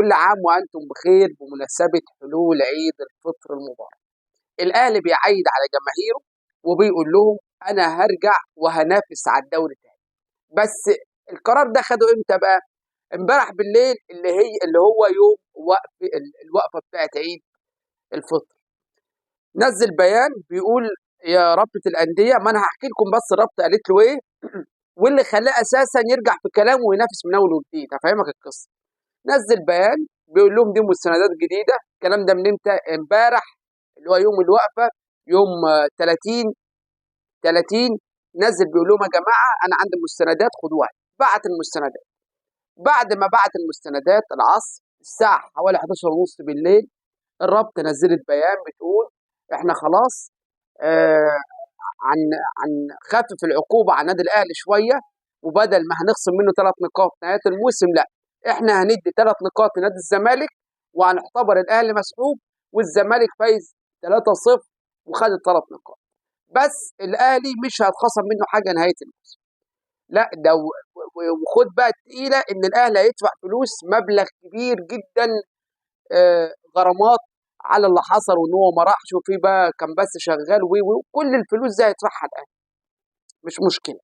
كل عام وأنتم بخير بمناسبة حلول عيد الفطر المبارك. الأهلي بيعيد على جماهيره وبيقول لهم أنا هرجع وهنافس على الدوري تاني. بس القرار ده خده إمتى بقى؟ امبارح بالليل اللي هو يوم وقف الوقفة بتاعت عيد الفطر. نزل بيان بيقول يا رابطة الأندية، ما أنا هحكي لكم بس الرابطة قالت له إيه واللي خلاه أساسا يرجع في كلامه وينافس من أول وجديد. هفهمك القصة. نزل بيان بيقول لهم دي مستندات جديدة. الكلام ده من إمتى؟ امبارح اللي هو يوم الوقفة، يوم 30 نزل بيقول لهم يا جماعة أنا عندي مستندات خدوها. بعت المستندات. بعد ما بعت المستندات العصر الساعة حوالي 11:30 بالليل، الرابطة نزلت بيان بتقول احنا خلاص عن خفف العقوبة عن النادي الأهلي شوية، وبدل ما هنخصم منه 3 نقاط نهاية الموسم، لا احنا هندي 3 نقاط لنادي الزمالك وهنعتبر الأهلي مسحوب والزمالك فايز 3-0 وخد ال3 نقاط، بس الأهلي مش هيتخصم منه حاجة نهاية الموسم. لا ده وخد بقى التقيلة إن الأهلي هيدفع فلوس مبلغ كبير جدا، غرامات على اللي حصل وإن هو ما راحش وفي بقى كان بس شغال وكل الفلوس دي هيدفعها الأهلي، مش مشكلة.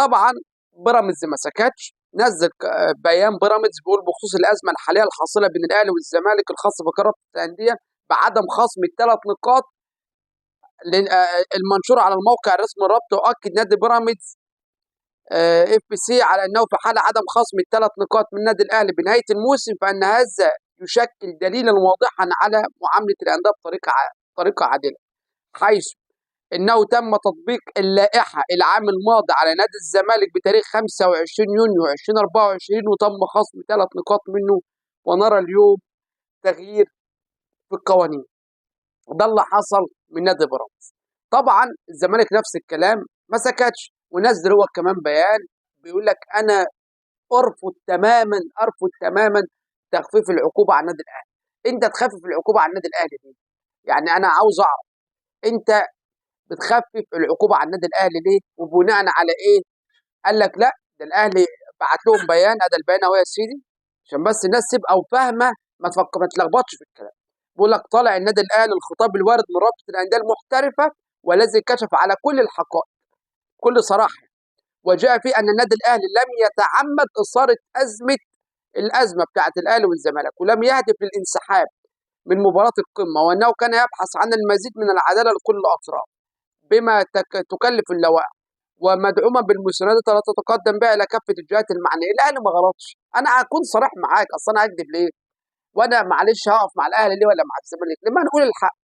طبعا بيراميدز ما سكتش، نزل بيان بيراميدز بيقول بخصوص الأزمة الحالية الحاصلة بين الأهلي والزمالك الخاصة بقرار الأندية بعدم خصم ال3 نقاط المنشور على الموقع الرسمي الرابطة، وأكد نادي بيراميدز FC على أنه في حال عدم خصم ال3 نقاط من نادي الأهلي بنهاية الموسم فإن هذا يشكل دليلا واضحا على معاملة الأندية بطريقة عادلة، حيث أنه تم تطبيق اللائحة العام الماضي على نادي الزمالك بتاريخ 25 يونيو 2024 وتم خصم 3 نقاط منه، ونرى اليوم تغيير في القوانين. ده اللي حصل من نادي بيراميدز. طبعا الزمالك نفس الكلام ما سكتش ونزل هو كمان بيان بيقول لك انا ارفض تماما، ارفض تماما تخفيف العقوبة على النادي الاهلي. انت تخفف العقوبة على النادي الاهلي ليه؟ يعني انا عاوز اعرف انت بتخفف العقوبة على النادي الاهلي ليه وبناء على ايه؟ قال لك لا ده الاهلي بعت لهم بيان، ادي البيان اهو يا سيدي عشان بس الناس تبقى وفاهمه ما تلخبطش في الكلام. بيقول لك طالع النادي الاهلي الخطاب الوارد من رابطه الاندية المحترفه والذي كشف على كل الحقائق بكل صراحة، وجاء فيه ان النادي الاهلي لم يتعمد اثاره الازمة بتاعه الاهلي والزمالك ولم يهدف للانسحاب من مباراة القمه، وانه كان يبحث عن المزيد من العدالة لكل الاطراف بما تكلف اللوائح ومدعوما بالمساندات التي تتقدم بها الى كافة الجهات المعنية. الاهلي ما غلطش، انا هكون صريح معاك، اصل انا هكذب ليه؟ وانا معلش هقف مع الاهلي ليه ولا مع الزمالك؟ لما نقول الحق،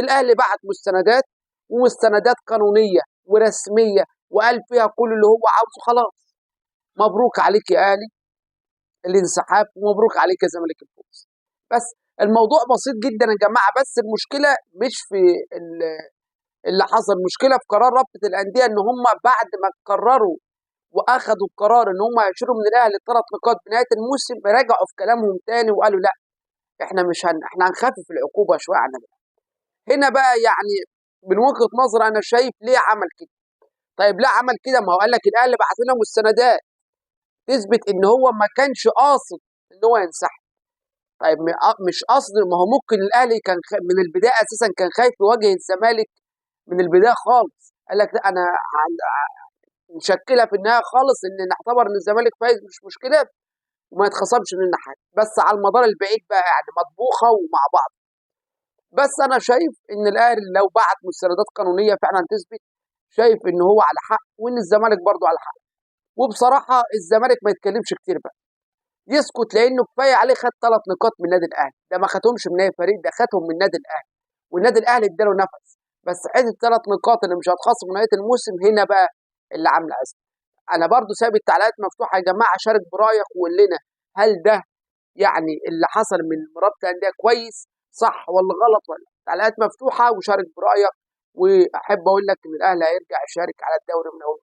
الاهلي بعت مستندات ومستندات قانونية ورسميه وقال فيها كل اللي هو عاوزه، خلاص مبروك عليك يا اهلي الانسحاب ومبروك عليك يا زمالك الفوز. بس الموضوع بسيط جدا يا جماعة، بس المشكلة مش في اللي حصل، المشكلة في قرار رابطه الاندية ان هم بعد ما قرروا واخدوا القرار ان هم هيشيلوا من الاهلي 3 نقاط بنهاية الموسم، رجعوا في كلامهم تاني وقالوا لا احنا مش احنا هنخفف العقوبة شوية عن الاهلي. هنا بقى يعني من وجهه نظري انا شايف ليه عمل كده. طيب ليه عمل كده؟ ما هو قال لك الاهلي بعت لنا مستندات تثبت ان هو ما كانش قاصد ان هو ينسحب. طيب مش قصد، ما هو ممكن الاهلي كان من البداية اساسا كان خايف يواجه الزمالك من البداية خالص، قال لك لا انا نشكلها في النهاية خالص ان نعتبر ان الزمالك فايز مش مشكلة وما يتخصمش مننا حاجة، بس على المدار البعيد بقى يعني مطبوخه ومع بعض. بس انا شايف ان الاهلي لو بعت مستندات قانونية فعلا تثبت، شايف ان هو على حق وان الزمالك برضه على حق. وبصراحة الزمالك ما يتكلمش كتير بقى، يسكت، لانه كفاية عليه خد 3 نقاط من النادي الاهلي، ده ما خدهمش من اي فريق، ده خدهم من النادي الاهلي، والنادي الاهلي اداله نفس. بس حتة 3 نقاط اللي مش هتخصم من نهاية الموسم هنا بقى اللي عامله ازمة. انا برضو سايب التعليقات مفتوحة يا جماعة، شارك برايك وقول لنا هل ده يعني اللي حصل من رابطه الاندية كويس صح ولا غلط؟ ولا تعليقات مفتوحة وشارك برايك. واحب اقول لك ان الاهلي هيرجع يشارك على الدوري من اول.